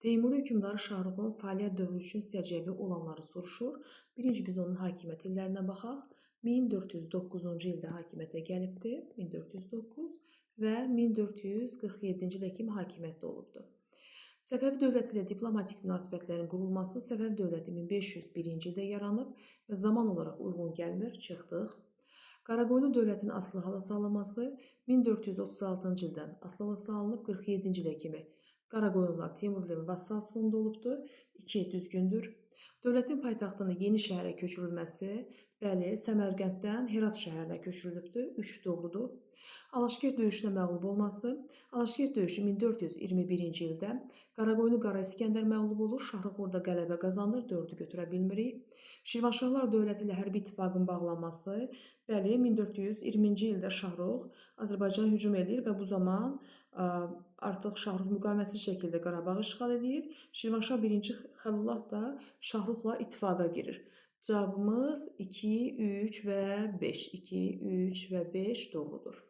Teymuri hökmdarı Şahruxun fəaliyyət dövrü üçün səciyyəvi olanları soruşur. Birinci biz onun hakimiyyət illərinə baxaq. 1409-cu ildə hakimiyyətə gəlibdi, 1409 və 1447-ci ilə kimi hakimiyyətdə olubdu. Səfəvi dövləti ilə diplomatik münasibətlərin qurulması. Səfəvi dövləti 1501-ci ildə yaranıb və zaman olaraq uyğun gəlmir, çıxdıq. Qaraqoyunlu dövlətinin asılı hala salınması 1436-cı ildən asılı hala salınıb 47-ci ilə kimi Qaraqoyunlular Teymurilərin vassalçılığında olubdu. 2 düzgündür. Dövlətin paytaxtının yeni şəhərə köçürülməsi, bəli, Səmərqənddən Herat şəhərinə köçürülübdür. 3 doğrudur. Alaşkert döyüşünə məğlub olması. Alaşkert döyüşü 1421-ci ildə Qaraqoyunlu Qara İsgəndər məğlub olur. Şahrux orada qələbə qazanır, 4-ü götürə bilmirik. Şirvanşahlar dövləti ilə hərbi ittifaqın bağlanması. Bəli, 1420-ci ildə Şahrux Azərbaycana hücum edir və bu zaman artıq Şahrux müqavimətsiz şəkildə Qarabağı işğal edir. Şirvanşah 1-ci Xəlilullah da Şahruxla ittifaqa girir. Cavabımız 2, 3 və 5. 2, 3 və 5 doğrudur.